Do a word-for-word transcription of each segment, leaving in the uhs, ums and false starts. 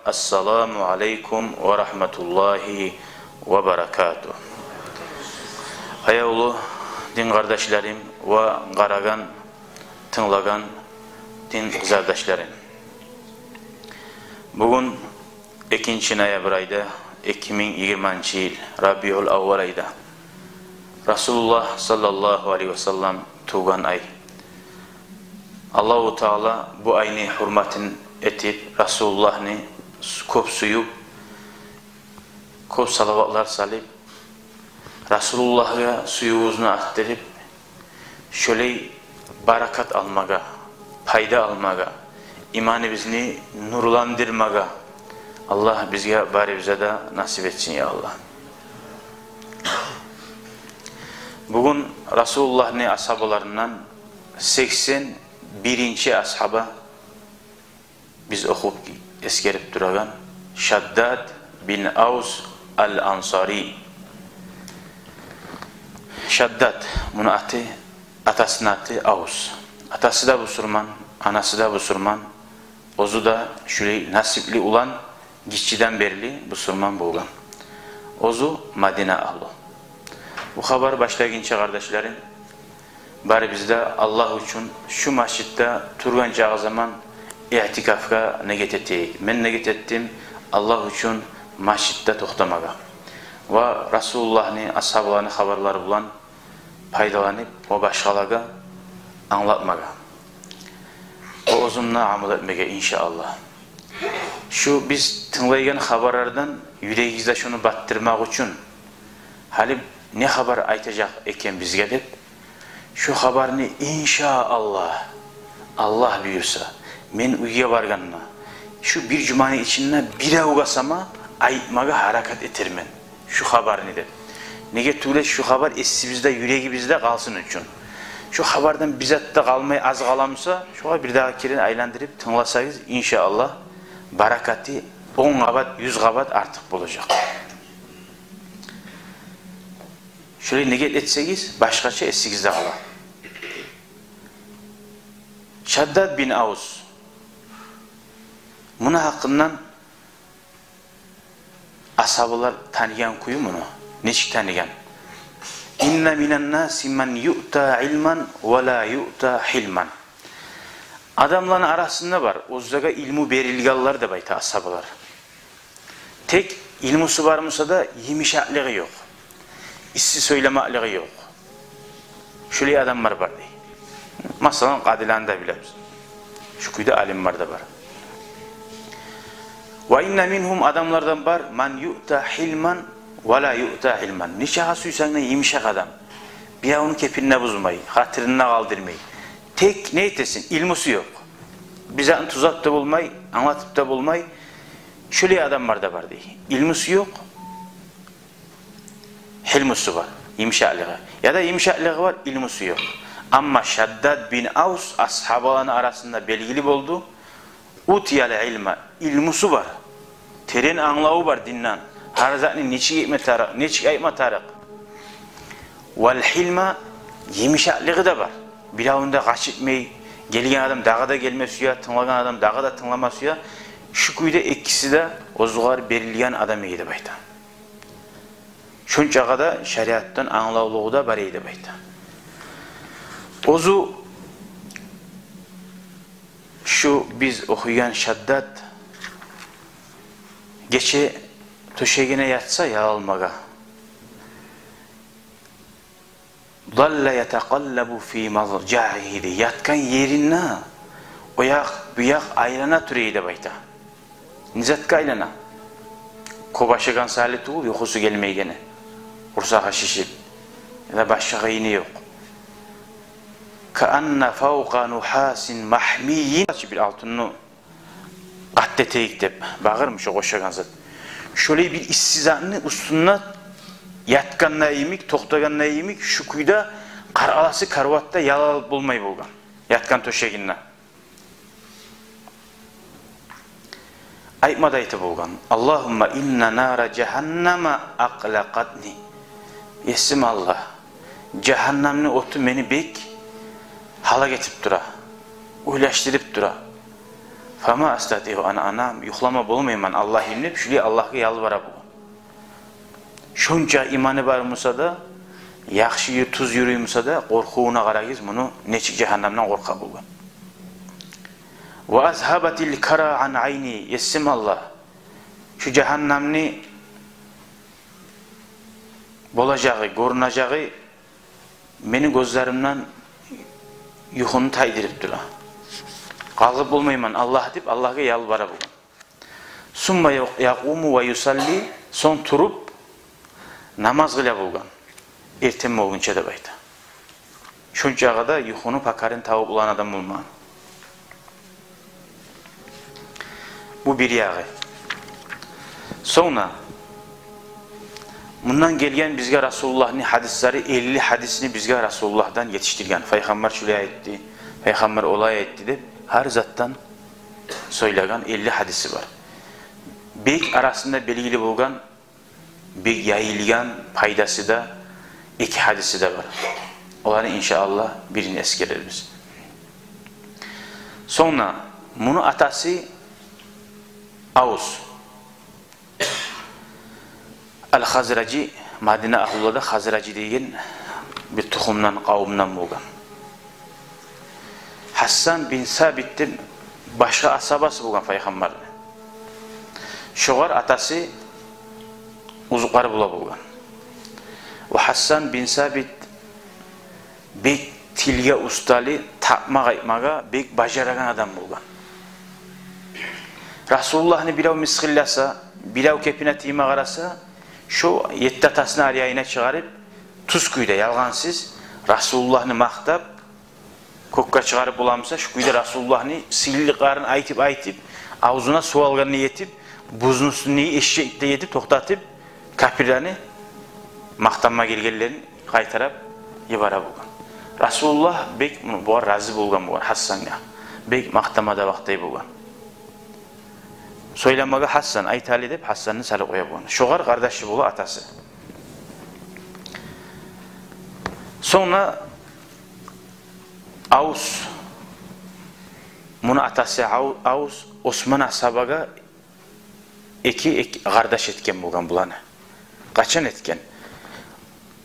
Ассаламу алейкум ва рагьматуллагьи ва баракатугь. Аявлу дин къардашларым ва къарагъан, тынглагъан дин къызардашларым. Бугюн экинчи ноябрь айда, эки минг йигирманчы йыл, Рабиул аввал айда, Расулуллагь саллаллагьу алейгьи ва саллам тувгъан ай. Аллагьу Таала бу айны гьюрматын этип, Расулуллагьны с-, кёп сююп, кёп салаватлар салып, Расулуллагьгъа сюювюбюзню артдырып, шолай баракат алмагъа, пайда алмагъа, иманыбызны нурландырмагъа Аллагь бизге, барыбызгъа да насип этсин, я Аллагь. Бугюн Расулуллагьны асгьабаларындан сексен биринчи асгьаба биз охуп, эсгерип турагъан Шаддад бин Авс ал-Ансари. Шаддад, муну аты, атасыны аты Авс. Атасы да бусурман, анасы да бусурман. Оьзю де шулай насипли улан, гиччиден берли бусурман болгъан. Оьзю Мадина агьлю. Бу хабар башлагъынча, къардашларым, барыбыз да Аллагь учун шу межитде тургъан чакъы заман иътикафгъа негет этейик. Мен негет этдим Аллагь учун межитде токътамагъа ва Расулуллагьны, асгьабаланы хабарлары булан пайдаланып, о башгъалагъа англатмагъа, о оьзюмде амал этмеге, иншааллагь. Шу биз тынглайгъан хабарлардан юрегигизде шуну батдырмакъ учун, гьали не хабар айтажакъ экен бизге деп, шу хабарны, иншааллагь, Аллагь буюрса, мен уьйге баргъанда, шу бир жуманы ичинде биревге сама айтмагъа гьаракат этермен шу хабарны деп. Неге тюгюл эсе, шу хабар эсибизде, юрегибизде къалсын учун. Шу хабардан бир зат да къалмай, аз къала буса, шогъар бир дагъы керен айландырып тынгласагъыз, иншааллагь, баракаты он къабат, юз къабат артыкъ болажакъ. Шолай негет этсегиз, башгъача эсигизде къала. Шаддад бин Авс. Муну гьакъындан асгьабалар таныгъан кюй муну. Нечик таныгъан? «Инна минан наси ман юъта илман ва ла юъта гьилман». Адамланы арасында бар оьзлеге илму берилгенлер деп айта асгьабалар. Тек илмусу бар буса да, йымышакълыгъы ёкъ, исси сёйлемеклиги ёкъ. Шулай адамлар бар дей. Масала, къадиланы да билебиз. Шу кюйде алимлер де бар. «Ва инна мингьум», адамлардан бар, «ман юъта гьилман ва ла юъта гьилман». Нечакъы сюйсенг де йымышакъ адам. Биревню кепин де бузмай, хатирин де къалдырмай. Тек не этесен, илмусу ёкъ. Бир затны тюзетип де болмай, англатып да болмай. Шулай адамлар да бар дей. Илмусу ёкъ, гьилмусу бар, йымышакълыгъы. Яда йымышакълыгъы бар, илмусу ёкъ. Амма Шаддад бин Авс асгьабаланы арасында белгили болду. «Утиял илма», илмусу бар. Терен англаву бар динден. Гьар затны нечик этме тарыкъ, нечик айтма тарыкъ. «Вал гьилма», йымышакълыгъы да бар. Биревню де къачытмай, гелген адам дагъы да гелме сюе, тынглагъан адам дагъы да тынглама сюе. Шу кюйде экиси де оьзюгер берилген адам эди деп айта. Шончакъы да шариатдан англавлугъу да бар эди деп айта. Оьзю шу биз охуйгъан Шаддад гече тёшегине ятса ялалмагъа, «залла ятакъаллабу фи мазжаигьи», ятгъан еринде о якъ, бу якъ айлана тура эди деп айта. Не затгъа айлана? Кёп ашагъан саялы тюгюл, юхусу гелмейгени, къурсагъы шишип, яда башгъа къыйыны ёкъ. «Каанна фавкъа нухасин магьмийин». Бир алтынны къат этейик деп багъырмы шо къошагъан зат. Шолай бир исси затны уьстюнде ятгъанда йимик, токътагъанда йимик, шу кюйде къаркъарасы караватда ялалып болмай болгъан, ятгъан тёшегинде. Айтма да айтып болгъан: «Аллагьумма инна нара жагьаннама акълакъатни». Есим Аллагь, жагьаннамны оту мени бек гьалак этип тура, ойлашдырып тура. «Фама астатиъу ан анам», юхлама болмайман, Аллагьым деп, шулай Аллагьгъа ялбара болгъан. Шонча иманы бар буса да, яхшы ю-, тюз юрюй буса да, къоркъувуна къарагъыз, муну нечик жагьаннамдан къоркъа болгъан. «Ва азгьабатил кара ан айни», Есим Аллагь, шу жагьаннамны болажагъы, гёрюнежеги мени гёзлеримден юхуну тайдырып тура. Къалгъып болмайман, Аллагь, деп Аллагьгъа ялбара болгъан. «Сумма якъуму ва юсалли», сонг туруп намаз къыла болгъан. Эртен болгъунча деп айта. Шончагъа да юхуну пакарын табып болагъан адам болмагъан. Бу бир ягъы. Сонг да мундан гелген бизге Расулуллагьны гьадислери, элли гьадисни бизге Расулуллагьдан етишдирген. Пайхаммар шулай айтды, пайхаммар олай айтды деп, гьар затдан сёйлеген элли гьадиси бар. Бек арасында белгили болгъан, бек яйылгъан пайдасы да эки гьадиси де бар. Оланы, иншааллагь, бирин эсгерербиз. Сонг да муну атасы Авс. Ал-Хазражи, Мадина агьлуларда Хазражи деген бир тухумдан, къавумдан болгъан. Гьассан бин Сабит деп башгъа асгьабасы болгъан пайхаммарны. Шогъар атасы узукълары бола болгъан. Ва Гьассан бин Сабит бек тилге усталы, тапма къайтмагъа бек бажарагъан адам болгъан. Расулуллагьны бирев мысгъылласа, бирев кепине тийме къараса, шо етти атасыны аръяйына чыгъарып, тюз кюйде, ялгъансыз, Расулуллагьны макътап, кёкге чыгъарып бола буса, шу кюйде Расулуллагьны сыйлылыкъларын айтып-айтып, авзуна сув алгъандай этип, бузну уьстюнде эшекдей этип токътатып, капирлени макътама гелгенлерин къайтарып йибере болгъан. Расулуллагь бек муну, бугъар рази болгъан болгъан, Гьассангъа. Бек макътама да макътай болгъан. Сёйлемеге Гьассан, айт гьали деп, Гьассанны салып къоя болгъан. Шогъар къардашы бола атасы. Сонг да Авс, муну атасы Ав-, Авс Осман асгьабагъа эки, эки къардаш этген болгъан буланы. Къачан этген?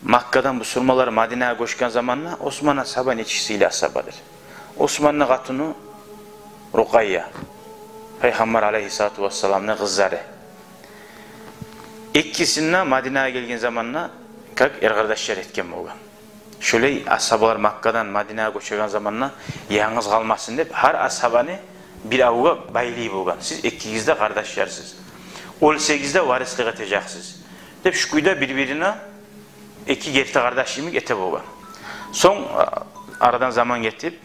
Маккадан бусурманлар Мадинагъа гёчген заманда, Осман асгьаба нечик сыйлы асгьабадыр. Османны къатыны Рукъайя, Пайхаммар алайгьиссалату вассаламны къызлары. Экисин де Мадинагъа гелген заманда как эркъардашлар этген болгъан. Шолай асгьабалар Маккадан Мадинагъа гёчеген заманда янгыз къалмасын деп, гьар асгьабаны бир авгъа байлай болгъан. Сиз экигиз де къардашларсыз. Оьлсегиз де варислик этежексиз деп, шу кюйде бир-бирине эки герти къардаш йимик эте болгъан. Сонг, а, арадан заман гетип,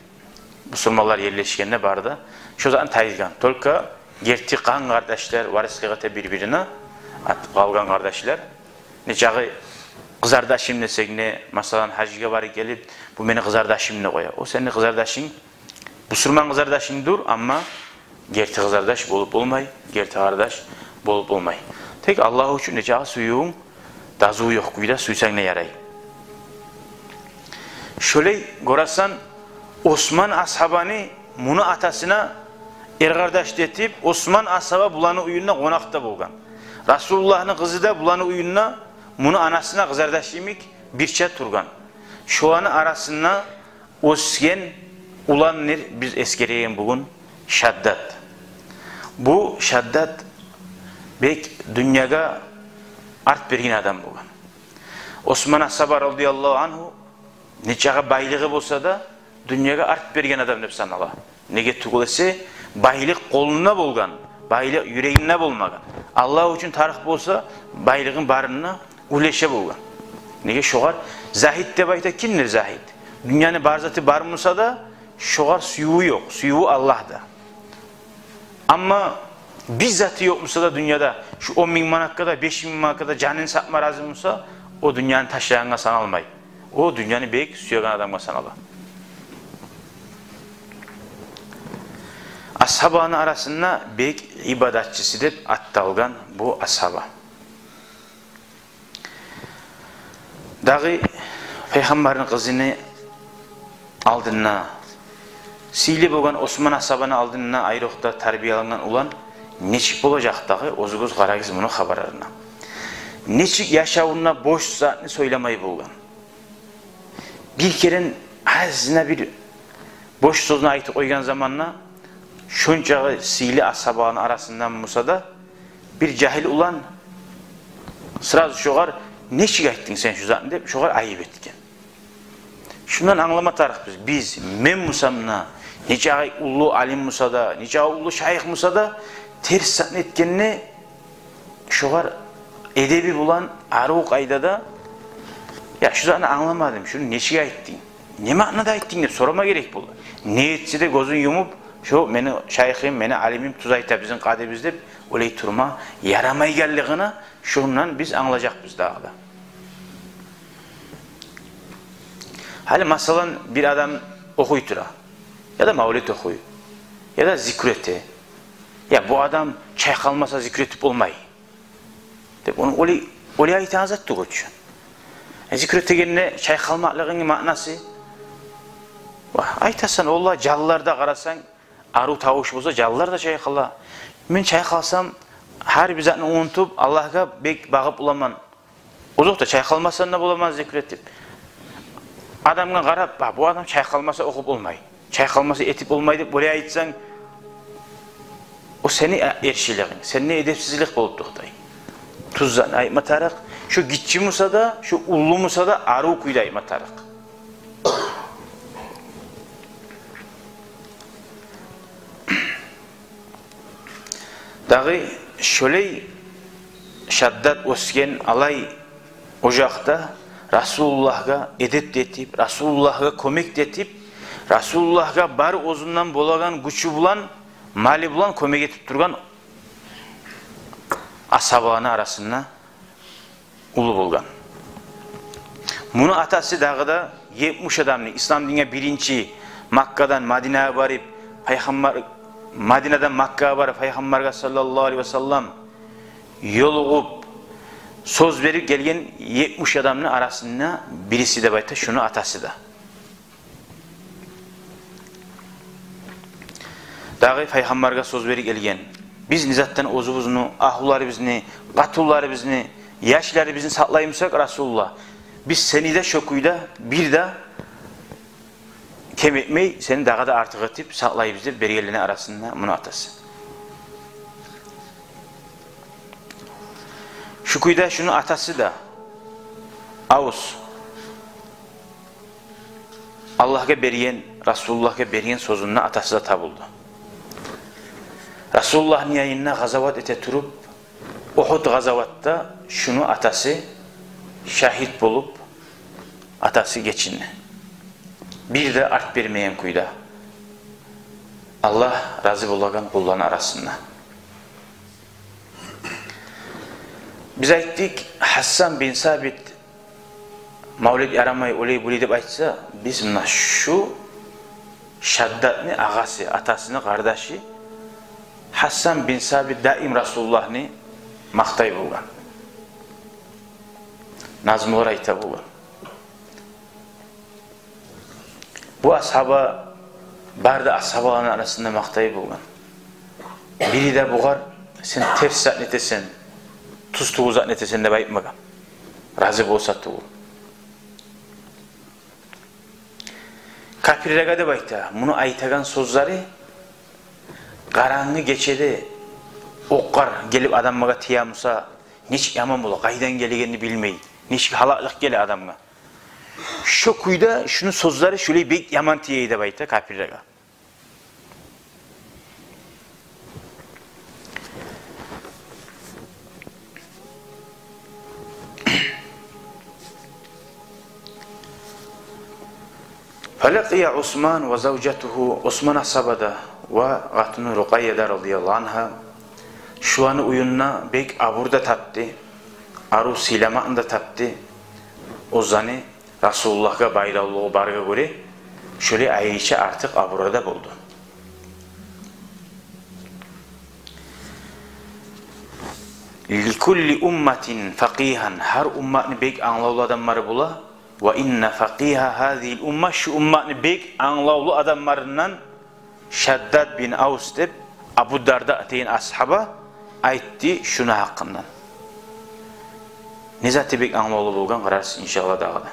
бусурманлар ерлешгенде бары да шо затны тайдыргъан. Только герти къан къардашлар варислик эте бир-бирине, ат-, къалгъан къардашлар. Нечагъы къызардашым десенг де, масала, гьажгъа барып гелип, бу мени къызардашым деп къоя. О сени къызардашынг, бусурман къызардашынгдыр, амма герти къызардаш болуп болмай, герти къардаш болуп болмай. Тек Аллагь учун нечагъы сюювюнг дазу ёкъ кюйде сюйсенг де ярай. Шолай гёресен, Осман асгьабаны муну атасына эркъардаш этип, Осман асгьаба буланы уьюнде къонакъда болгъан. Расулуллагьны къызы да буланы уьюнде муну анасына къызардаш йимик бирче тургъан. Шоланы арасында оьсген уландыр биз эсгереген бугюн Шаддад. Бу Шаддад бек дюньягъа арт берген адам болгъан. Осман асгьаба радияллагьу ангьу нечагъы байлыгъы болса да, дюньягъа арт берген адам деп санала. Неге тюгюл эсе, байлыкъ къолунда болгъан, байлыкъ юрегинде болмагъан. Аллагь учун тарыкъ болса, байлыгъын барын да уьлеше болгъан. Неге шогъар загьид деп айта, кимдир загьид? Дюньяны бар заты бар буса да, шогъар сюювю ёкъ, сюювю Аллагьда. Амма бир заты ёкъ буса да дюньяда, шу он минг манатгъа да, беш минг манатгъа да жанын сатма рази буса, о дюньяны ташлагъангъа саналмай. О дюньяны бек сюеген адамгъа санала. Асгьабаны арасында бек ибадатчысы деп атталгъан бу асгьаба. Дагъы Пайхаммарны къызыны алдында Сыйлы болгъан Осман асгьабаны алдында айрокъда тарбиялангъан улан нечик болажакъ дагъы, оьзюгюз къарагъыз муну хабарларына. Нечик яшавунда бош затны сёйлемей болгъан. Бир керен азына бир бош сёзню айтып къойгъан заманда, шончакъы сыйлы асгьабаланы арасындан буса да, бир жагьил улан сразу шогъар: «Нечик айтдынг сен шу затны?» — деп, шогъар айып этген. Шундан англама тарыкъбыз биз, мен бусам да, нечакъы уллу алим буса да, нечакъы уллу шайых буса да, терс затны этгенде, шогъар эдеби булан, арив къайдада: «Я, шу затны англамадым, шуну нечик айтдынг? Не маънада айтдынг?» — деп сорама герек бола. Не этсе де, гёзюн юмуп, «Шу мени шайыхым, мени алимим, тюз айта бизин къадибиз», — деп, олай турма ярамайгъанлыгъына шундан биз англажакъбыз дагъы да. Гьали, масала, бир адам охуй тура, яда мавлет охуй, яда зикру эте. «Я, бу адам чайкъалмаса зикру этип болмай», — деп, ону олай, олай айтагъан зат тюгюл чю. Э, зикру этегенде чайкъалмакълыгъыны маънасы? Ва, айтасан, олла, жанлар да, къарасанг, арив тавуш буса, жанлар да чайкъала. Мен чайкъалсам, гьар бир затны унутуп, Аллагьгъа бек багъып боламан. Озокъда, чайкъалмасам да боламан зикру этип. Адамгъа къарап: «А, бу адам чайкъалмаса охуп болмай, чайкъалмаса этип болмай», — деп олай айтсанг, о сени э-, эршилигинг, сени эдепсизлик болуп токътай. Тюз затны айтма тарыкъ. Шу гиччи буса да, шу уллу буса да, арив кюйде айтма тарыкъ. Дагъы шолай Шаддад оьсген алай ожакъда Расулуллагьгъа эдеп де этип, Расулуллагьгъа кёмек де этип, Расулуллагьгъа бар оьзюнден болагъан гючю булан, малы булан кёмек этип тургъан асгьабаланы арасында уллу болгъан. Муну атасы дагъы да етмиш адамны, ислам динге биринчи Маккадан Мадинагъа барып, пайхаммар, Мадинадан Маккагъа барып, пайхаммаргъа саллаллагьу алайгьи ва саллам ёлугъуп, сёз берип гелген етмиш адамны арасында бириси деп айта шуну атасы да. Дагъы пайхаммаргъа сёз берип гелген: «Биз не затдан оьзюбюзню, агьлюлерибизни, къатынларыбызны, яшларыбызны сакълай бусакъ, Расулуллагь, биз сени де шо кюйде бир де кем этмей, сени дагъы да артыкъ этип сакълайбыз», — деп бергенлени арасында муну атасы. Шу кюйде шуну атасы да, Авс, Аллагьгъа берген, Расулуллагьгъа берген сёзюнде атасы да табулду. Расулуллагьны янында къазават эте туруп, Ухуд къазаватда шуну атасы шагьит болуп, атасы гечинди. Бир де арт бермеген кюйде, Аллагь рази болагъан къулланы арасында. Биз айтдыкъ, Гьассан бин Сабит мавлет ярамай, олай-булай деп айтса, биз муна шу Шаддадны агъасы, атасыны къардашы Гьассан бин Сабит даим Расулуллагьны макътай болгъан, назмулар айта болгъан. Бу асгьаба бары да асгьабаланы арасында макътай болгъан. Бири де бугъар: «Сен терс затны этесен, тюз тюгюл затны этесен», — деп айтмагъан, рази болса тюгюл. Капирлеге деп айта, муну айтагъан сёзлери къарангы гечеде окъ-къар гелип адамгъа тие буса, нечик яман бола, къайдан гелегенни билмей, нечик гьалеклик геле адамгъа. Шо кюйде шуну сёзлери шолай бек яман тие деп айта капирлеге. فلقي عثمان وزوجته, Осман асгьаба да ва къатыны Рукъайя да, радияллагьу ангьа, шуланы уьюнде бек абур да тапды, арив сыйламакъны да тапды. Оьзлени Расулуллагьгъа байлавлугъу баргъа гёре, шолай айрыча артыкъ абурлу да болду. لكل أمة فقيها, гьар умматны бек англавлу адамлары бола. وإن فقيه هذه الأمة, шу умматны бек англавлу адамларындан Шаддад бин Авс деп Абу Дарда деген асгьаба айтды шуну гьакъындан. Не заты бек англавлу болгъан, къарарсыз, иншаллагь, дагъы да.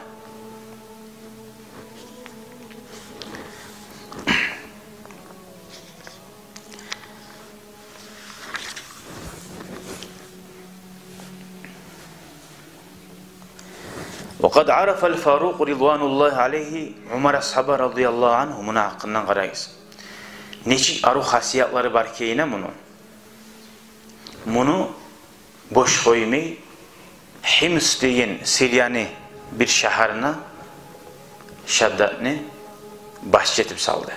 وقد عرف الفاروق رضوان الله عليه, Умар асгьаба радияллагьу ангьу, муну гьакъындан къарагъыз. Нечик арив хасиятлары бар экени муну. Муну бош къоймай, Химс деген Сирияны бир шагьарына Шаддадны башчы этип салды.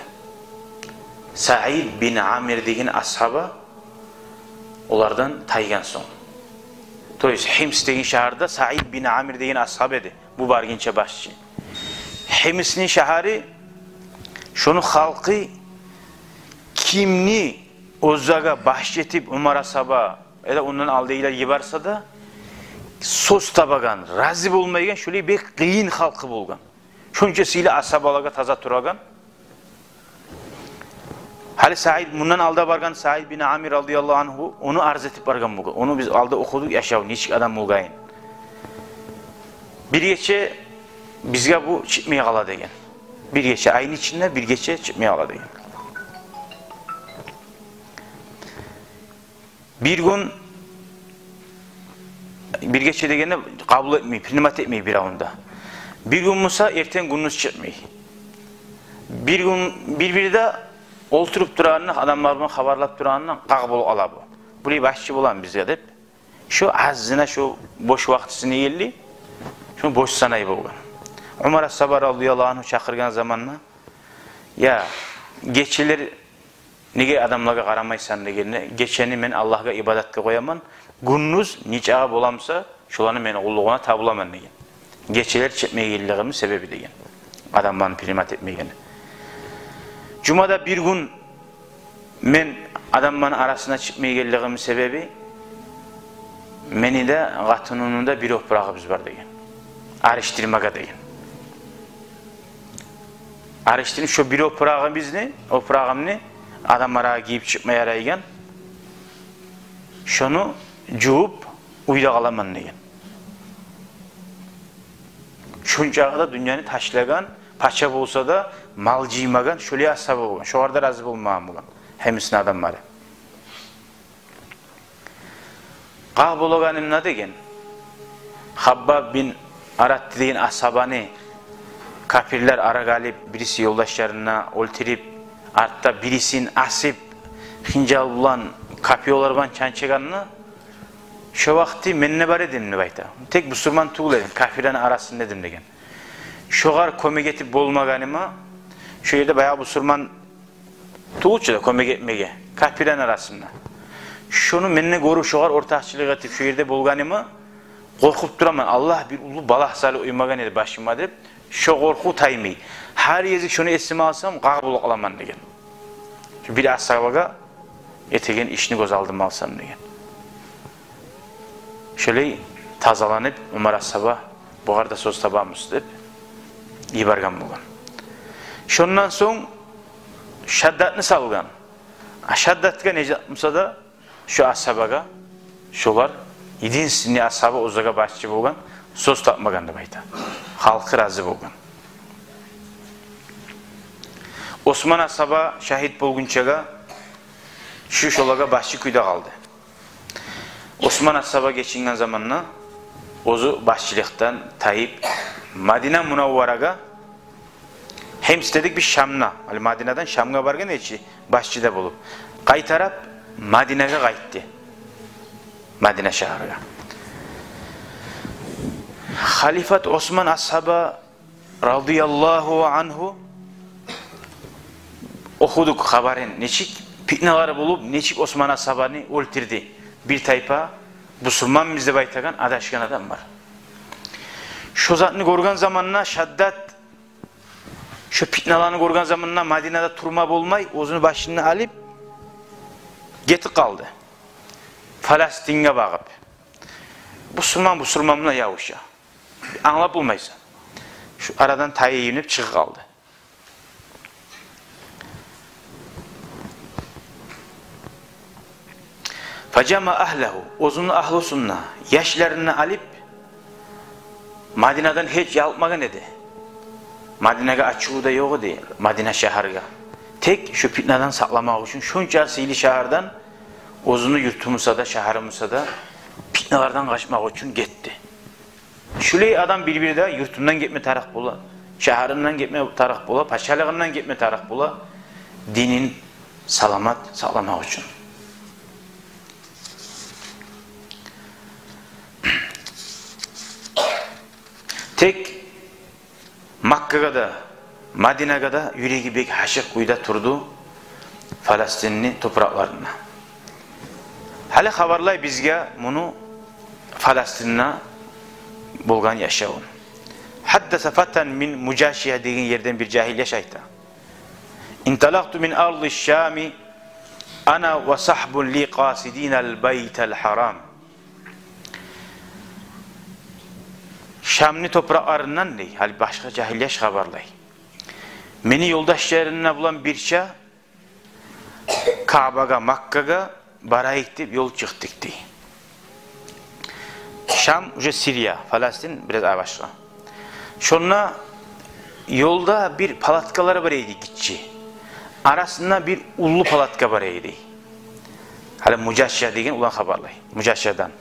Саид бин Амир деген асгьаба олардан тайгъан сонг. То есть Химс деген шагьарда Саид бин Амир деген асгьаба эди бу баргъынча башчы. Химсни шагьары, шону халкъы кимни оьзлеге башчы этип Умар асгьаба яда ондан алдагъылар йиберсе де, сёз табагъан, рази болмайгъан, шолай бек къыйын халкъы болгъан. Шонча сыйлы асгьабалагъа таза турагъан. Гьали Саид, мундан алда баргъан Саид бин Амир радияллагьу ангьу, ону арз этип баргъан болгъан. Ону биз алда охудукъ, яшав нечик адам болгъанын. Бир гече бизге бу чыкъмай къала деген. Бир гече, айны ичинде бир гече чыкъмай къала деген. Бир гюн, бир гече дегенде, къабул этмей, принимать этмей биревню де. Бир гюн буса, эртен гюндюз чыкъмай. Бир гюн, бир-бирде олтуруп турагъанда, адамлар булан хабарлап турагъанда, къагъып болуп къала бу. Булай башчы боламы бизге деп. Шо азына, шо бош вакътисине гелди. Шону бош санай болгъан. Умар асгьаба радияллагьу ангьу чакъыргъан заманда: «Я, гечелер неге адамлагъа къарамайсан?» — дегенде: «Гечени мен Аллагьгъа ибадатгъа къояман, гюндюз нечакъы боламса, шоланы мен къуллугъуна табуламан», — деген. «Гечелер чыкъмай геллигимни себеби, — деген, — адамланы принимать этмейгени. Жумада бир гюн мен адамланы арасына чыкъмай геллигимни себеби, мени де, къатынымны да бир опурагъыбыз бар, — деген, — арышдырмагъа», — деген. Арышдырып, шо бир опурагъыбызны, опурагъымны адам арагъа гийип чыкъма ярайгъан, шону жувуп, уьйде къаламан, — деген. Шунчагъы да дюньяны ташлагъан, пача болса да, мал жыймагъан, шолай асгьаба болгъан. Шогъар да рази болмагъан болгъан Химсни адамлары. Къагъып болагъанымда, — деген, — Хаббаб бин Аратты деген асгьабаны капирлер арагъа алып, бириси ёлдашларына оьлтюрюп, артда бирисин асып, хынжал булан, копьёлар булан чанчагъанда, шо вакъти мен де бар эдим, — деп айта. — Тек бусурман тюгюл эдим, капирлени арасында эдим, — деген. — Шогъар кёмек этип болмагъаныма, шо ерде баягъы бусурман тюгюл чю да кёмек этмеге, капирлени арасында. Шону мен де гёрюп, шогъар ортакъчылыкъ этип, шо ерде болгъаныма къоркъуп тураман. Аллагь бир уллу балагь салып къоймагъан эди башыма деп, шо къоркъув таймай. Гьар гезик шону эсиме алсам, къагъып болуп къаламан, — деген. — Шо бир асгьабагъа этеген ишни гёз алдыма алсам, — деген. Шолай тазаланып, Умар асгьаба, бугъар да сёз табамыз деп йиберген болгъан. Шондан сонг Шаддатны салгъан. А Шаддатгъа не зат буса да, шо асгьабагъа, шолар, единственный асгьаба оьзюне башчы болгъан, сёз тапмагъан деп айта. Халкъы рази болгъан. Осман асгьаба шагьит болгъунчагъа шу шолагъа башчы кюйде къалды. Осман асгьаба гечинген заманда оьзю башчылыкъдан тайып, Мадина Мунавварагъа, Химс дедик биз Шамгъа, гьали Мадинадан Шамгъа баргъан эди чи, башчы да болуп, къайтарып Мадинагъа къайтды. Мадина шагьаргъа. Халифат Осман асгьаба радияллагьу ангьу, охудукъ хабарын, нечик питналар болуп, нечик Осман асгьабаны оьлтюрдю бир тайпа бусурманбыз деп айтагъан адашгъан адамлар. Шо затны гёрген заманда Шаддат, шо питналаны гёрген заманда Мадинада турма болмай, оьзюню башын алып гетип къалды Палестинге багъып. Бусурман бусурман булан ябуша. Англап болмайсан. Шо арадан тайып чыгъып къалды. Фажама агьлагьу, оьзюню агьлюсюн де, яшларын да алып, Мадинадан гьеч ялкъмагъан эди. Мадинагъа ачуву да ёкъ эди, Мадина шагьаргъа. Тек шо питнадан сакъламакъ учун, шонча сыйлы шагьардан, оьзюню юрту буса да, шагьары буса да, питналардан къачмакъ учун гетди. Шулай адам бир-бирде юртундан гетме тарыкъ бола, шагьарындан гетме тарыкъ бола, пачалыгъындан гетме тарыкъ бола, динин саламат сакъламакъ учун. Тек Маккагъа да, Мадинагъа да юреги бек гьашыкъ кюйде турду Фаластинни топуракъларына. Гьали хабарлай бизге муну Фаластинде болгъан яшавун. Гьаддаса фатан мин Мужашия деген ерден бир жагьил яш айта. Инталакъту мин арди Шами ана ва сагьбун ли къасидинал байтал гьарам. Шамны топуракъларындан, дей, гьали башгъа жагьил яш хабарлай. Мени ёлдашларым булан бирче Каабагъа, Маккагъа барайыкъ деп ёл чыкъдыкъ, дей. Шам, уже Сирия, Фаластин бираз башгъа. Шонда ёлда бир палаткалар бар эди, гиччи. Арасында бир уллу палатка бар эди, дей. Гьали Мужашия деген улан хабарлай. Мужашиядан.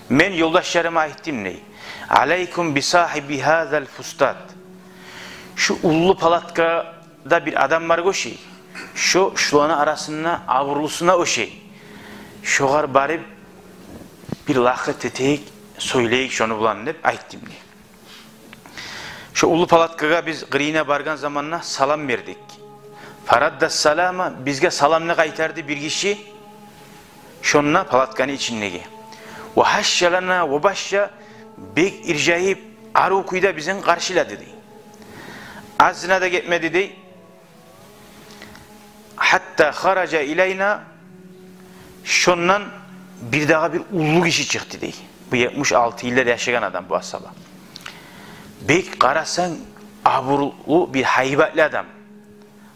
Мен ёлдашларыма айтдым, дей: «Алайкум би сагьиби гьазал фустат». Шу уллу палаткада бир адам бар гёшей. Шо шуланы арасында абурлусуна ошай. Шогъар барып, бир лакъыр этейик, сёйлейик шону булан деп айтдым, дей. Шо уллу палаткагъа биз къырыйына баргъан заманда салам бердик. Фарадда салама, бизге саламны къайтарды бир гиши шонда, палатканы ичиндеги. Ва гьашша лана ва башша, бек иржайып, арив кюйде бизин къаршылады, дей. Азына да гетмеди, дей. Гьатта хаража илайна, шондан бир дагъы бир уллу гиши чыкъды, дей. Бу етмиш алты йыллар яшагъан адам бу асгьаба. Бек къарасанг, абурлу, бир гьайбатлы адам.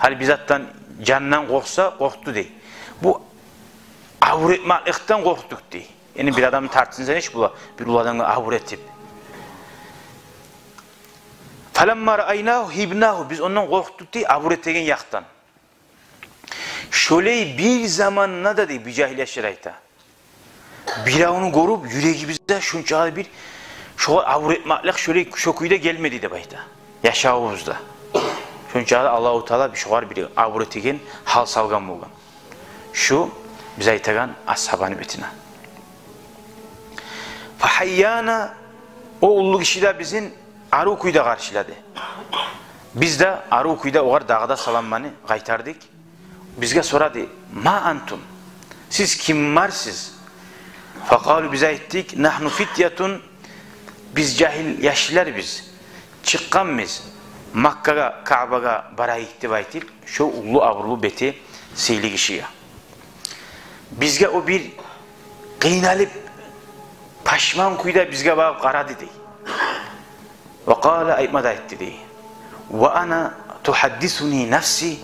Гьали бир затдан, жандан къоркъса, къоркъду, дей. Бу абур этмекликден къоркъдукъ, дей. Яни бир адамны тартынса нечик бола, бир уллу адамгъа абур этип. Фаламма раайнагьу гьибнагьу, биз ондан къоркъдукъ, дей, абур этеген якъдан. Шолай бир заманда да, дей, бу жагьил яшлар айта, биревню гёрюп, юрегибизде шунчагъа бир шогъар абур этмеклик шолай, шо кюйде гелмеди деп айта. Яшавубузда шунчагъа Аллагьу Таала бир шогъар бир абур этеген гьал салгъан болгъан. Шу биз айтагъан асгьабаны бетине. Фагьайяна, о уллу гиши де бизин арив кюйде къаршылады. Биз де арив кюйде огъар дагъы да саламланы къайтардыкъ. Бизге сорады: «Ма антум? Сиз кимлерсиз?» Факъалу, биз айтдыкъ: «Нагьну фитятун, биз жагьил яшлар биз. Чыкъгъанбыз Маккагъа, Каабагъа барайыкъ», – деп айтып, шо уллу абурлу, бети сыйлы гишиге. Бизге о бир къыйналып, пашман кюйде бизге багъып къарады, дей. Ва къала, айтма да айтды, дей: «Ва ана тухаддисуни нафси,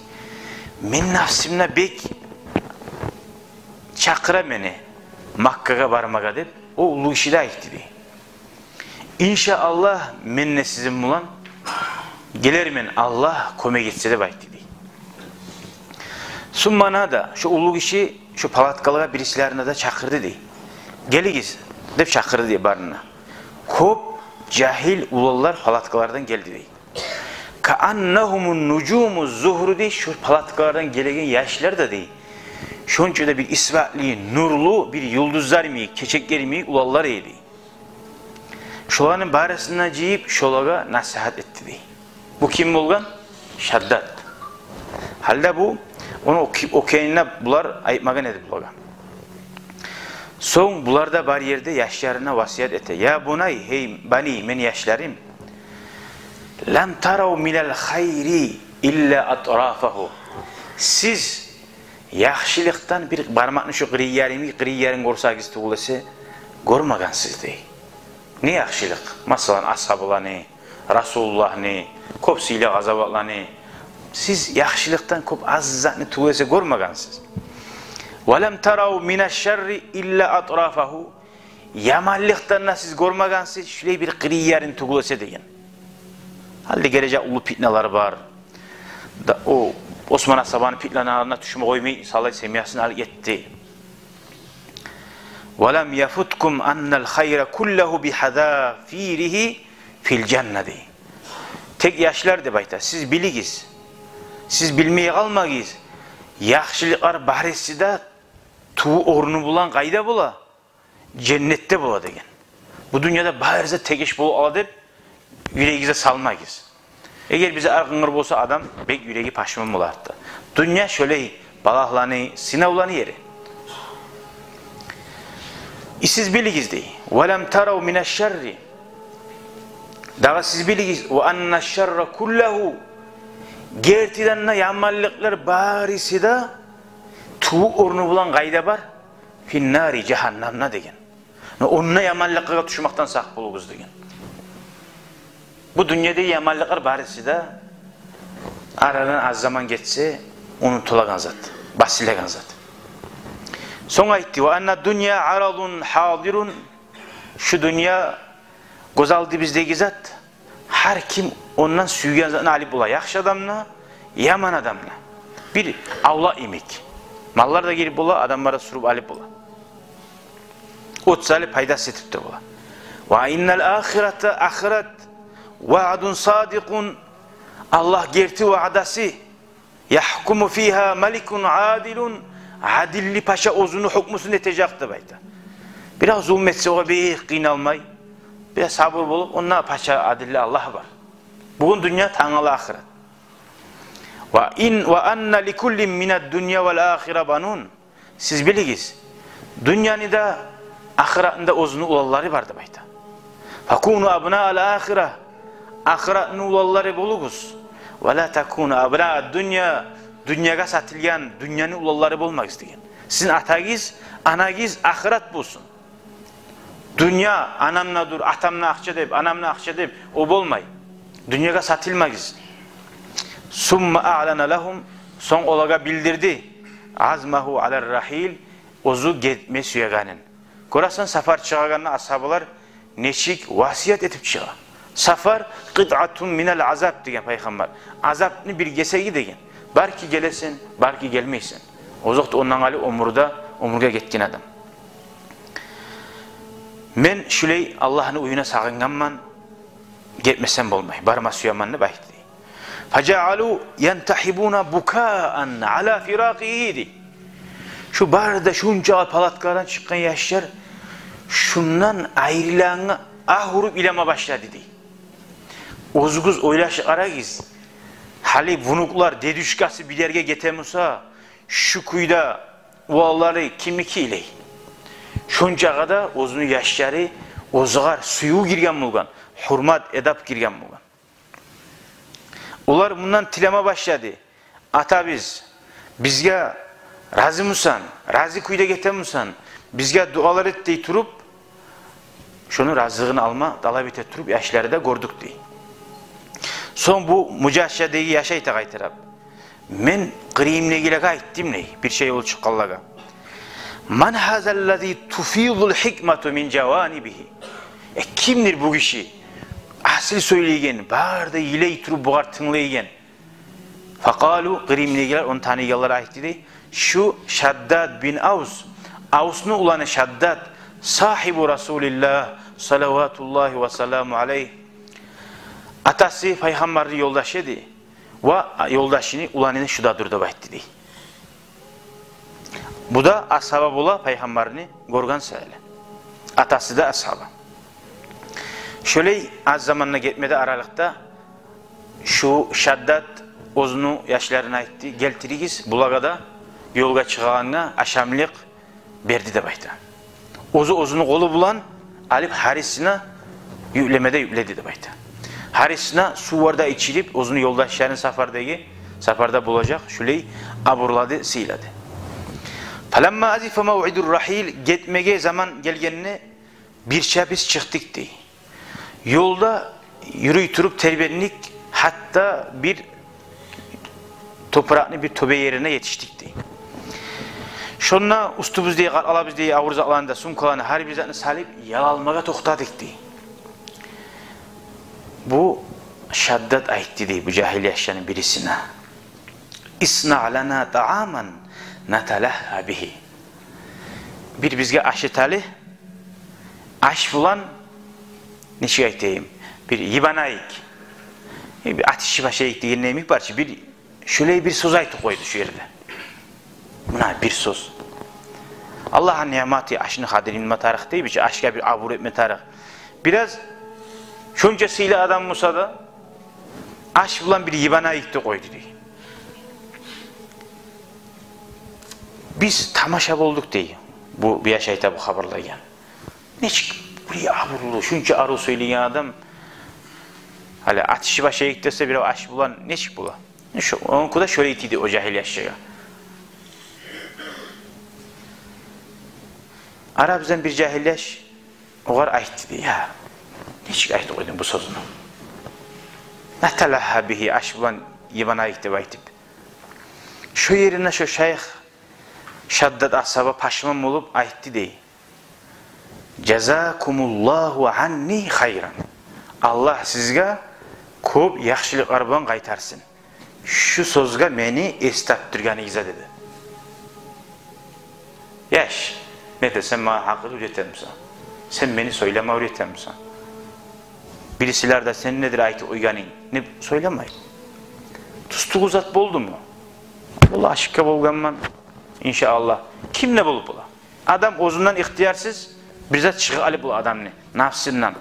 мен нафсым да бек чакъыра мени Маккагъа бармагъа», – деп, о уллу гиши де айтды, дей. «Иншааллагь, мен де сизин булан гелермен, Аллагь кёмек этсе», – деп айтды, дей. Сумма нада, шо уллу гиши шо палаткалагъа бирисилерин де чакъырды, дей. «Гелигиз», – деп чакъырды, дей, барын да. Кёп жагьил уланлар палаткалардан гелди, дей. «Кааннагьумун нужуму зугьру», – дей, шо палаткалардан гелеген яшлар да, дей, шонча да бир исбатлы, нурлу бир юлдузлар йимик, чечеклер йимик уланлар эди. Шоланы барысын да жыйып, шолагъа насигьат этди, дей. Бу ким болгъан? Шаддад. Гьали де бу, ону окъу-, окъугъанда булар айтмагъан эди булагъа. Сонг булар да бар ерде яшларына васият эте: «Я бунай, гьей бани, мени яшларым, лам тарав минал хайри илла атрафагьу». Сиз яхшылыкъдан бир бармакъны шо къырыйын, къырыйын гёрсегиз тюгюл эсе, гёрмегенсиз, дей. Не яхшылыкъ? Масала, асгьабаланы, Расулуллагьны, кёп сыйлы къазаватланы, сиз яхшылыкъдан кёп аз затны тюгюл эсе гёрмегенсиз. Ва лам тарав минаш-шарри илла атрафагьу. Яманлыкъдан да сиз гёрмегенсиз шулай бир къырыйын тюгюл эсе деген. Гьали гележек уллу питналар бар. Да, о Осман асгьабаны питналарына тюшме къоймай, салай семьясын алып гетди. Ва лам яфуткум аннал хайра куллагьу бихазафиригьи фил жанна, дей. Тек, яшлар, деп айта, сиз билигиз, сиз билмей къалмагъыз, яхшылыкълар барысы да тюбю орну булан къайда бола? Женнетде бола деген. Бу дюньяда барысы да тегиш болуп къала деп юрегигизге салмагъыз. Эгер бизде аркъынгыр болса адам, бек юреги пашман болар да. Дюнья шолай балагьланы, сынавланы ери. И сиз билигиз, дей. Ва лам тарав минаш-шарри. Дагъы сиз билигиз, ва аннаш-шарра куллагьу. Гертиден де яманлыкълар барысы да тюбю орну булан къайда бар? Финнари, жагьаннамда деген. Онда яманлыкъгъа тюшмекден сакъ болугъуз деген. Бу дюньяда яманлыкълар барысы да арадан аз заман гетсе унутулагъан зат, басылагъан зат. Сонг айтды: ва аннад-дунья аразун гьазирун. Шу дюнья гёз алдыбыздагъы зат. Гьар ким ондан сюйген затын алып бола. Яхшы адам да, яман адам да. Бир авлакъ йимик. Маллар да гирип бола, адамлар да сюрюп алып бола. От салып пайдасы етип де бола. Ва иннал ахирата, ахырат, ваъдун садикъун. Аллагь герти ваъдасы. Яхкуму фигьа маликун адилун. Адилли пача оьзюню гьукмусун этежек деп айта. Бираз зулму этсе, огъар бек къыйналмай, бираз сабур болуп, онда пача адилли Аллагь бар. Бугюн дюнья, тангала ахырат. Ва ин, ва анна ликуллин минад-дунья вал-ахира банун. Сиз билигиз, дюньяны да, ахыратны да оьзюню уланлары бар деп айта. Факуну абнаал-ахира, ахыратны уланлары болугъуз. Ва ла такуну абнаад-дунья, дюньягъа сатылгъан, дюньяны уланлары болмагъыз деген. Сизин атагъыз, анагъыз ахырат болсун. Дюнья анам да дюр, атам да акъча деп, анам да акъча деп, о болмай. Дюньягъа сатылмагъыз. Сумма аълана лагьум, сонг олагъа билдирди, азмагьу алар-рагьил, оьзю гетме сюегенин. Гёресен, сапар чыгъагъанда асгьабалар нечик васият этип чыгъа. Сапар къитъатун минал азаб деген Пайхаммар. Азапны бир гесеги деген. Балики гелесен, балики гелмейсен. Озокъда, ондан къалып оьмюрде, оьмюрге гетген адам. Мен шулай Аллагьны уьюне сагъынгъанман, гетмесем болмай, барма сюемен деп айтды. Фажаалу янтахибуна букаан ала фиракъигьи, дей. Шу бары да шунча палаткадан чыкъгъан яшлар шундан айрылагъангъа агь уруп йылама башлады, дей. Оьзюгюз ойлашып къарагъыз. Гьали внуклар, дедушкасы бир ерге гете буса, шу кюйде уланлары кимики йылай? Шончагъа да оьзюню яшлары оьзюгер сююв гирген болгъан, гьюрмат, эдеп гирген болгъан. Олар мундан тилеме башлады: «Атабыз, бизге рази мусан, рази кюйде гете мусан, бизге дуалар эт», — дей туруп, шону разилигин алма талап эте туруп, яшлары да гёрдюк, дей. Сонг бу Мужашшадагъы яш айта къайтарып: «Мен къырыйымдагъылагъа айтдым, — дей, — бирче ёл чыкъгъанлагъа: ман гьазаллази туфизул гьикмату мин жаванибигьи? Э, кимдир бу гиши, асил сёйлейген, бары да йылай туруп бугъар тынглайгъан?» Факъалу, къырыйымдагъылар, ону таныйгъанлар айтды, дей: «Шу Шаддад бин Авс, Авсну уланы Шаддад, сагьибу Расулиллагь, салаватуллагьи ва саламу алайгь. Атасы Пайхаммарны ёлдашы эди, ва ёлдашыны уланы да шуда дур», — деп айтды, дей. Бу да асгьаба бола, Пайхаммарны гёрген саялы. Атасы да асгьаба. Шолай аз заманда гетмеди аралыкъда, шу Шаддад оьзюню яшларына айтды: «Гелтиригиз, булагъа да ёлгъа чыгъагъангъа ашамлыкъ берди», — деп айта. Оьзю оьзюню къолу булан алып, гьарисине юклеме де юкледи, деп айта. Гьарисине сувлар да ичирип, оьзюню ёлдашларын сапардагъы, сапарда болажакъ, шулай абурлады, сыйлады. Фаламма азифа мавъидур рагьил, гетмеге заман гелгенде, бирче биз чыкъдыкъ, дей. Ёлда юрюй туруп тербендик, гьатта бир топуракъны бир тёбе ерине етишдик, дей. Шонда уьстюбюздеги, къаркъарабыздагъы авур затланы да, сумкаланы, гьар бир затны салып, ял алмагъа токътадыкъ дей. Бу Шаддад айтды дей бу жагьил яшланы бирисине: «Иснаъ лана тааман наталагьгьа бигьи». Бир бизге аш этели, аш булан, нечик айтайым, бир йыбанайыкъ, э, бир атышып ашайыкъ деген йимик бар чы, бир шолай бир сёз айтып къойду шу ерде. Муна бир сёз. Аллагьны ниъматы, ашны къадирин билме тарыкъ дей, бир ашгъа бир абур этме тарыкъ. Бираз шонча сыйлы адам болса да, аш булан бир йыбанайыкъ деп къойду дей. Биз тамаша болдукъ дей. Бу, бу яш айта бу хабарлайгъан. Нечик бир абурлу, шунча арив сёйлейген адам, гьали атышып ашайыкъ десе бирев аш булан, нечик бола? Шо, онкуда шолай тиди о жагьил яшгъа. Арабыздан бир жагьил яш огъар айтды дей: «Я, нечик айтып къойдунг бу сёзню? Наталагьгьа бигьи, аш булан йыбанайыкъ деп айтып». Шо ерине шо шайых Шаддад асгьаба пашман болуп айтды дей: «Жазакумуллагьу анни хайран. Аллагь сизге кёп яхшылыкълар булан къайтарсын шу сёзге мени эс тапдыргъаныгъызгъа», — деди. «Яш, не де сен магъа гьакъыл уьйретемисен? Сен мени сёйлеме уьйретемисен? Бирисилер де сен недир айтып къойгъанынг деп сёйлемей. Тюз-тюгюл зат болдуму? Валлагь, ошибка болгъанман, иншааллагь. Ким не болуп бола? Адам оьзюнден ихтиярсыз бир зат чыгъып къалып бола адамны нафсындан».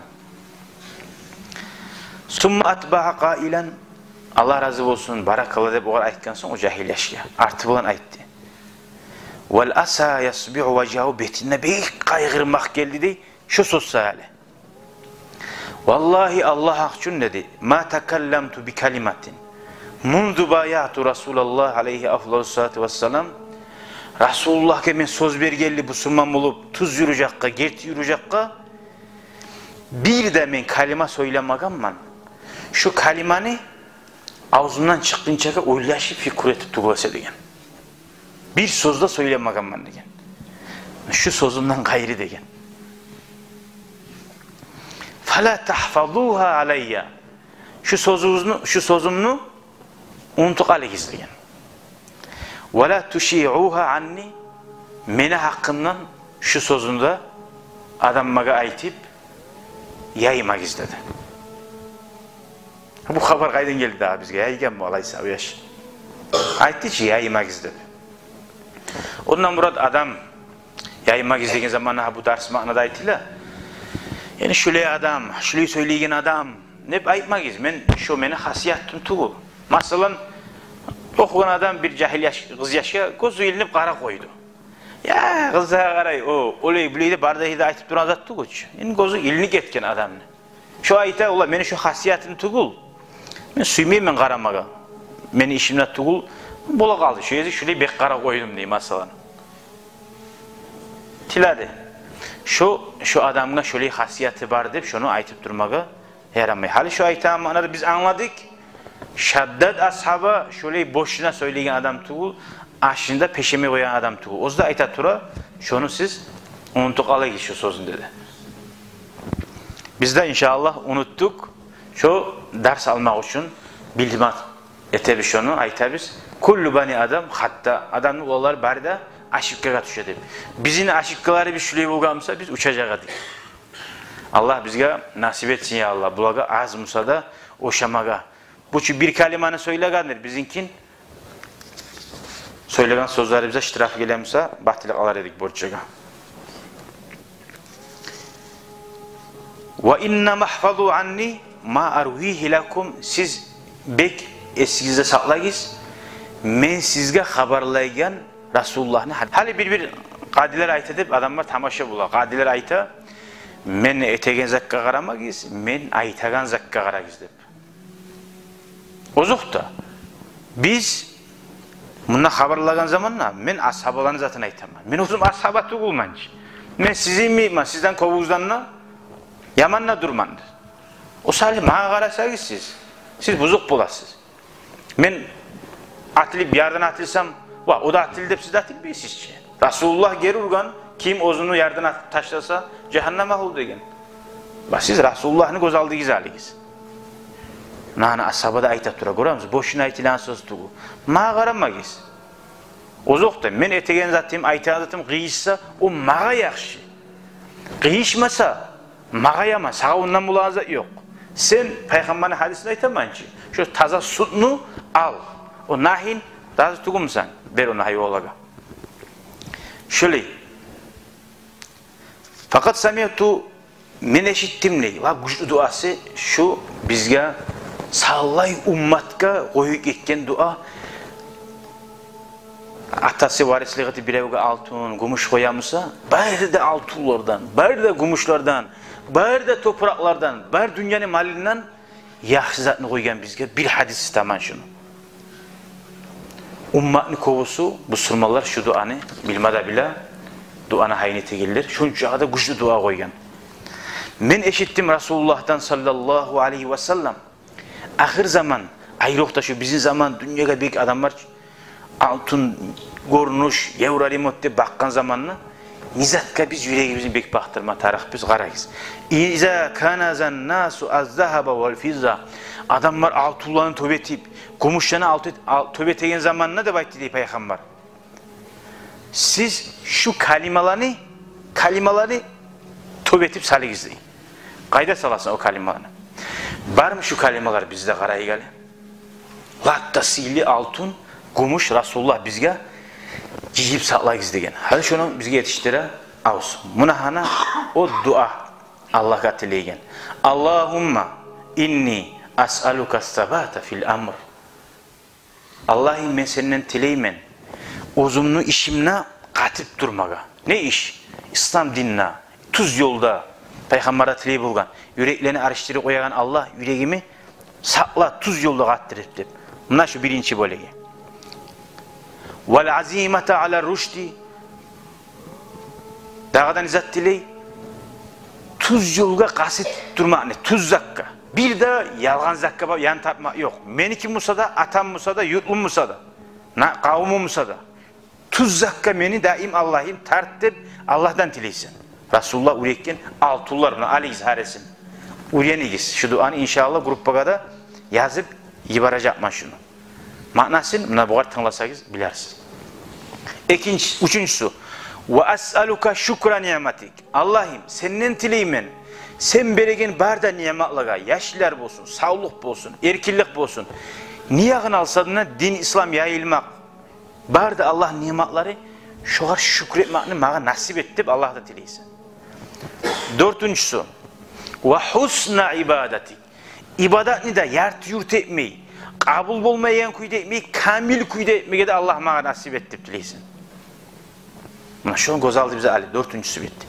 Сумма атбаа къаилан, Аллагь рази болсун, баракалла деп огъар айтгъан сонг, о жагьил яшгъа арты булан айтды: «Вал аса ясбигъу важгьагьу», бетине бек къайгъырмакъ гелди дей шо сёз саялы. «Валлагьи, Аллагь гьакъ учун, — деди, — ма такалламту би калиматин мунзу баяату Расулаллагь алайгьи афдалу салату вассалам. Расулуллагьгъа мен сёз бергенли бусурман болуп, тюз юрюжекге, герти юрюжекге, бир де мен калима сёйлемегенмен, шу калиманы авзумдан чыкъгъынчагъа ойлашып, фикру этип тюгюл эсе, — деген. — Бир сёз де сёйлемегенмен, — деген, — шу сёзюмден къайры, — деген. — Фала тагьфазугьа алайя. Шу сёзюгюзню, шу сёзюмню унутуп къалыгъыз, — деген. — Вала тушиъугьа анни. Мени гьакъымдан шу сёзню де адамлагъа айтып яймагъыз», — деди. Бу хабар къайдан гелди дагъы бизге? Яйгъанмы алайса о яш? Айтды чы, яймагъыз деп. Ондан мурат адам, яймагъыз деген заманда, гьа, бу дарс маънада айтыла. Яни шулай адам, шулай сёйлейген адам деп айтмагъыз. Мен, шо мени хасиятым тюгюл. Масала, охугъан адам бир жагьил яш, къыз яшгъа гёзю илинип къарап къойду. Я, къызлагъа къарай, о олай-булай деп бары да айтып турагъан зат тюгюл чю. Энни гёзю илинип гетген адамны. Шо айта: «Валлагь, мени шо хасиятым тюгюл. Мен сюймеймен къарамагъа. Мени ишим де тюгюл. Бола къалды, шо ерде шулай бек къарап къойдум», — дей, масала. Тиледи. Шо, шо адамгъа шолай хасияты бар деп шону айтып турмагъа ярамай. Гьали шо айтагъан маънада биз англадыкъ. Шаддад асгьаба шолай бошуна сёйлейген адам тюгюл, ашны да пешемей къоягъан адам тюгюл. Оьзю де айта тура: «Шону сиз унутуп къалыгъыз, шо сёзню», — деди. Биз де, иншааллагь, унутдукъ. Шо дарс алмакъ учун билдирме этебиз шону, айтабыз. Куллу бани Адам хатта, адамны уланлары бары да ошибкагъа тюше деп. Бизин ошибкаларыбыз шулай болгъан буса, биз учажакъ эдик. Аллагь бизге насип этсин, я Аллагь, булагъа аз буса да ошамагъа. Бу чу бир калиманы сёйлегендир, бизинкин сёйлеген сёзлерибизге штраф геле буса, батыллыкъ алар эдик борчагъа. «Ва иннама гьфазу анни ма арвигьи лакум». Сиз бек эсигизде сакълагъыз мен сизге хабарлайгъан Расулуллагьны гьадис. Гьали бир-бир къадилер айта деп адамлар тамаша бола. Къадилер айта: «Мен этеген затгъа къарамагъыз, мен айтагъан затгъа къарагъыз», — деп. Озокъда, биз мунда хабарлагъан заманда мен асгьабаланы затын айтаман. Мен оьзюм асгьаба тюгюлмен чи. Мен сизин йимикмен, сизден кёбюгюзден де яман да дюрмен. О саялы магъа къарасагъыз сиз, сиз бузукъ боласыз. Мен атылып, ярдан атылсам, ва, о да атылды деп сиз де атылмайсыз чы. Расулуллагь гери ургъан, ким оьзюню ярдан атып ташласа, жагьаннам агьлю деген. Ва сиз Расулуллагьны гёз алдыгъызгъа алыгъыз. Нана асгьаба да айта тура, гёремисиз, бошуна айтылагъан сёз тюгюл. Магъа къарамагъыз. Озокъда, мен этеген затым, айтагъан затым къыйышса, о магъа яхшы. Къыйышмаса, магъа яман, сагъа ондан болагъан зат ёкъ. Сен пайхаммарны гьадисин айтаман чы, шо таза сютню ал. О нагьин разы тюгюлмюсен, бер ону гьайванлагъа. Шолай. Факъат самиъту, мен эшитдим дей. Лап гючлю дуасы шу, бизге, савлай умматгъа къоюп гетген дуа. Атасы варислик этип биревге алтын, гюмюш къоямуса, бары да алтынлардан, бары да гюмюшлерден, бары да топуракълардан, бары дюньяны малындан яхшы затны къойгъан бизге, бир гьадис таман шуну. Умматны кёбюсю, бусурманлар шу дуаны билме де биле, дуаны гьайын этегенлер, шунчагъы да гючлю дуа къойгъан. Мен эшитдим Расулуллагьдан саллаллагьу алайгьи ва саллам, ахыр заман, айрокъда шу бизин заман, дюньягъа бек адамлар алтын гёрюнюш, евроремонт деп бакъгъан заманны, не затгъа биз юрегибизни бек бакъдырма тарыкъбыз, къарагъыз. Иза каназан насу аззагьаба вал физза. Адамлар алтынланы тёбетип, гюмюшлени алты-, ал-, тёбетеген заманына деп айтды дей пайхаммар. Сиз шу калималаны, калималаны тёбетип салыгъыз дей. Къайда саласан о калималаны? Бармы шу калималар бизде, къарайыкъ гьали. Лап да сыйлы алтын, гюмюш Расулуллагь бизге жыйып сакълагъыз деген. Гьали шуну бизге етишдире авус. Муна гьана о дуа, Аллагьгъа тилейген. Аллагьумма инни асъалука ссабата фил амр. Аллагьым, мен сенден тилеймен оьзюмню ишимде къатып турмагъа. Не иш? Ислам динде, тюз ёлда. Пайхаммар да тилей болгъан. Юреклени алышдырып къоягъан Аллагь, юрегими сакъла тюз ёлда къатдырып деп. Муна шу биринчи бёлеги. Вал азимата ала рушди. Дагъы да не зат тилей? Тюз ёлгъа къаст этип турмакъны, тюз затгъа. Бир де ялгъан затгъа ба-, ян тартмакъ ёкъ. Меники буса да, атам буса да, юртум буса да, на-, къавумум буса да. Тюз затгъа мени даим, Аллагьым, тарт деп Аллагьдан тилейсен. Расулуллагь уьйретген алтынлар, муна алыгъыз гьарисин. Уьйренигиз шу дуаны, иншааллагь, группагъа да язып йибережекмен шуну. Маънасын муна бугъар тынгласагъыз билерсиз. Экинчи, уьчюнчюсю. Ва асъалука шукра ниъматик. Аллагьым, сенден тилеймен, сен береген бары да ниъматлагъа, яшлар болсун, савлукъ болсун, эркинлик болсун, не ягъын алса да, дин ислам яйылмакъ, бары да Аллагьны ниъматлары, шогъар шюкюр этмекни магъа насип эт деп Аллагьдан тилейсен. Дёртюнчюсю. Ва хусна ибадатик. Ибадатны да ярты-юрт этмей, къабул болмайгъан кюйде этмей, камил кюйде этмеге де Аллагь магъа насип эт деп тилейсен. Муна шону гёз алдыбызгъа ал, дёртюнчюсю битди.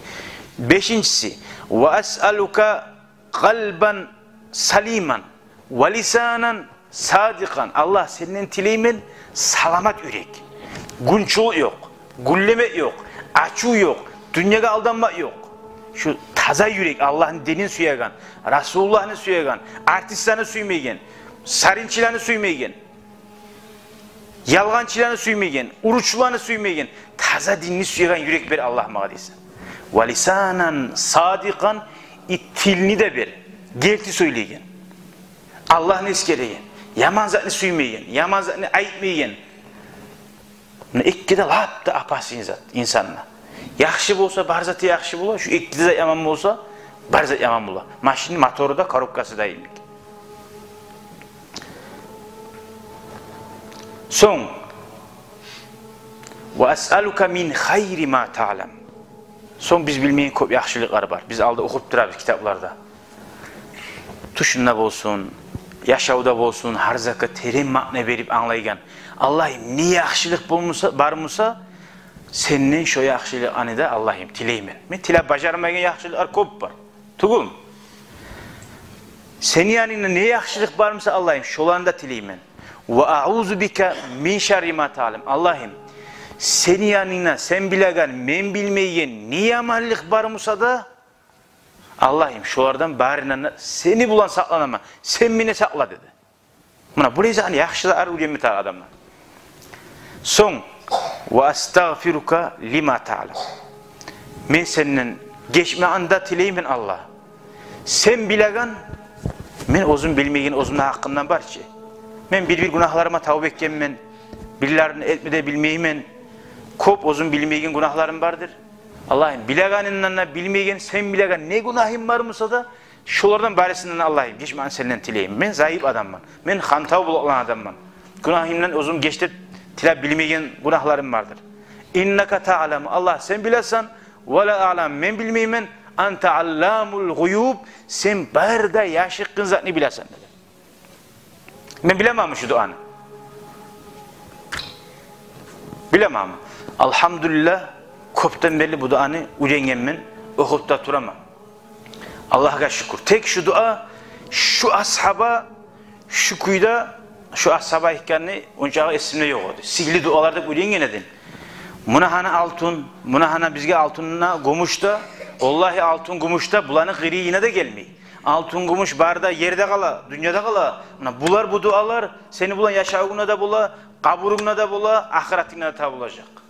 Бешинчиси, ва асъалука къалбан салиман, ва лисанан садикъан. Аллагь, сенден тилеймен саламат юрек. Гюнчюлюк ёкъ, гюллемек ёкъ, ачув ёкъ, дюньягъа алданмакъ ёкъ. Шу таза юрек, Аллагьны динин сюеген, Расулуллагьны сюеген, артистлени сюймейген, сарынчыланы сюймейген, ялгъанчыланы сюймейген, уручуланы сюймейген, таза динни сюеген юрек бер, Аллагь, магъа дейсен. Ва лисанан садикъан, и тилни де бер, герти сёйлейген, Аллагьны эсгереген, яман затны сюймейген, яман затны айтмайгъан. Муна эки де лап да опасный зат инсанда. Яхшы болса, бар заты яхшы бола, шу эки де зат яман болса, бар зат яман бола. Машинни мотору да, коробкасы да йимик. Сонг, ва асъалука мин хайри ма таълам. Сонг биз билмейген кёп яхшылыкълар бар. Биз алда охуп турабыз китапларда. Тюшюнде болсун, яшавда болсун, гьар затгъа терен маъна берип англайгъан. Аллагьым, не яхшылыкъ болмаса, бар буса, сенден шо яхшылыкъны да, Аллагьым, тилеймен. Мен тилеп бажармайгъан яхшылыкълар кёп бар. Тюгюлмю? Сени янынгда не яхшылыкъ бар буса, Аллагьым, шоланы да тилеймен. Ва аъузу бика мин шарри ма таълам. Аллагьым, сени янынгда, сен билеген, мен билмейген не яманлыкъ бар буса да, Аллагьым, шолардан барындан да сени булан сакъланаман, сен мени сакъла, деди. Муна булай затны яхшы да ар уьйренме тарыкъ адамлар. Сонг, Ва астагъфирука лима таълам. Мен сенден гечмекни де тилеймен, Аллагь. Сен билеген, мен оьзюм билмейген, оьзюмню гьакъымдан бар чы. Мен бир-бир гюнагьларыма тавба этгенмен, бирлерин этме де билмеймен. Кёп оьзюм билмейген гюнагьларым бардыр. Аллагьым, билегенинден де билмейген, сен билеген не гюнагьым бар буса да, шолардан барысындан, Аллагьым, гечмекни сенден тилеймен. Мен заип адамман. Мен хантав болагъан адамман. Гюнагьымдан оьзюм геч деп тилеп билмейген гюнагьларым бардыр. Иннака таълам, Аллагь, сен билесен, ва ла аълам, мен билмеймен, анта алламул гъуюб, сен бары да яшыртгъын затны билесен, деди. Мен билеменми шу дуаны? Билеменми? Алгьамдулиллагь, кёпден берли бу дуаны уьйренгенмен, охуп да тураман. Аллагьгъа шюкюр. Тек шу дуа, шу асгьаба, шу кюйде, шу асгьаба айтгъаны ончакъы эсимде ёкъ эди. Сигирли дуалар деп уьйренген эдим. Муна гьана алтын, муна гьана бизге алтын да, гюмюш де, валлагьи, алтын, гюмюш де буланы къырыйына да гелмей. Алтын, гюмюш бары да ерде къала, дюньяда къала. Муна булар, бу дуалар сени булан яшавунгда да бола, къабурунгда да бола, ахыратынгда да табулажакъ.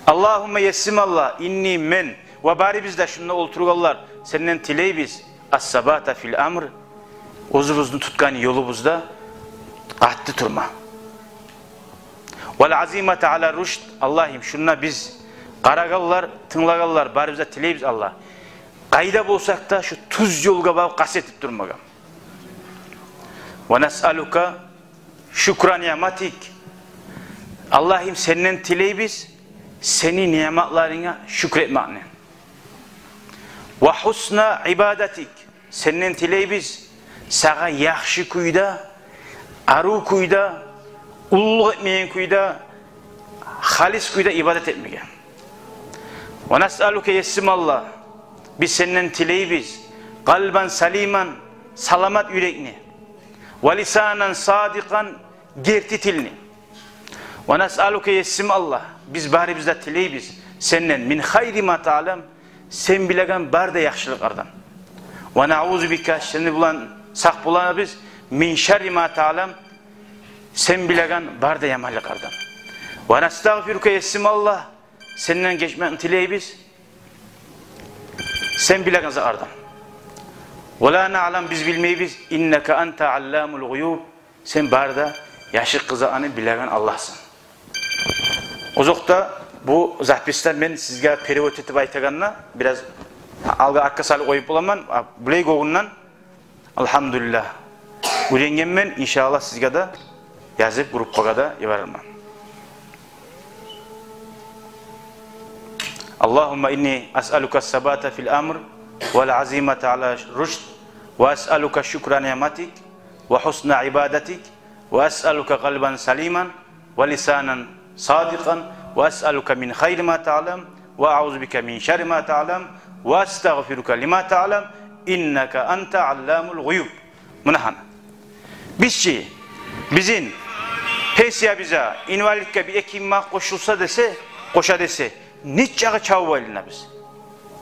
Аллагьумма, есим Аллагь, инни, мен, ва барыбыз да, шунда олтургъанлар, сенден тилейбиз, ас-сабата фил амр, оьзюбюзню тутгъан ёлубузда къатты турма. Вал азимата ала рушд, Аллагьым, шунда биз къарагъанлар, тынглагъанлар, барыбыз да тилейбиз, Аллагь, къайда болсакъ да, шу тюз ёлгъа багъып къаст этип турмагъа. Ва насъалука шукра ниъматик, Аллагьым, сенден тилейбиз сени ниъматларынга шюкюр этмекни. Ва гьусна ибадатик, сенден тилейбиз сагъа яхшы кюйде, арив кюйде, уллулукъ этмейген кюйде, халис кюйде ибадат этмеге. Ва насъалука, есим Аллагь, биз сенден тилейбиз къалбан салиман, саламат юрекни, ва лисанан садикъан, герти тилни. Ва насъалука, есим Аллагь, биз барыбыз да тилейбиз сенден мин хайри ма таълам, сен билеген бары да яхшылыкълардан. Ва наъузу бика, сени булан сакъ болабыз, мин шарри ма таълам, сен билеген бары да яманлыкълардан. Ва настагъфирука, есим Аллагь, сенден гечмекни тилейбиз сен билеген затлардан. Ва ла наълам, биз билмейбиз, иннака анта алламул гъуюб, сен бары да яшыртгъы затланы билеген Аллагьсан. Озокъда, бу записьде мен сизге перевод этип айтагъанда, бираз алгъа-артгъа салып къоюп боламан, а, булай гёнгюмден, алгьамдулиллагь, уьйренгенмен, иншааллагь, сизге де язып, группагъа да йиберермен. Аллагьумма инни асъалука ас-сабата фил амр, вал азимата ала рушд, ва асъалука шукра ниъматик, ва гьусна ибадатик, ва асъалука къалбан салиман, ва лисанан садикъан, ва асъалука мин хайри ма таълам, ва аъузу бика мин шарри ма таълам, ва астагъфирука лима таълам, иннака анта алламул гъуюб. Муна гьана. Биз чи, бизин пенсиябызгъа, инвалидге бир эки минг манат къошулса десе, къоша десе, нечакъы чабып айланабыз.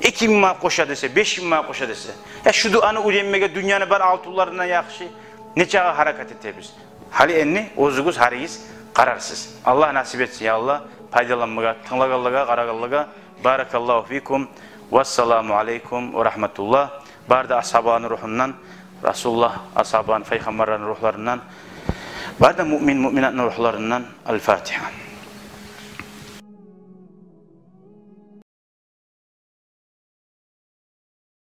Эки минг манат къоша десе, беш минг манат къоша десе. Я шу дуаны уьйренмеге дюньяны бар алтынларындан яхшы нечакъы гьаракат этебиз. Гьали энни оьзюгюз гьаригиз къарарсыз. Аллагь насип этсин, я Аллагь, пайдаланмагъа, тынглагъанлагъа, къарагъанлагъа. Баракаллагьу фикум. Вассаламу алейкум ва рагьматуллагь. Бары да асгьабаланы ругьундан, Расулуллагь асгьабаланы, пайхаммарланы ругьларындан, бары да муъмин, муъминатны ругьларындан. Аль-Фатигьа.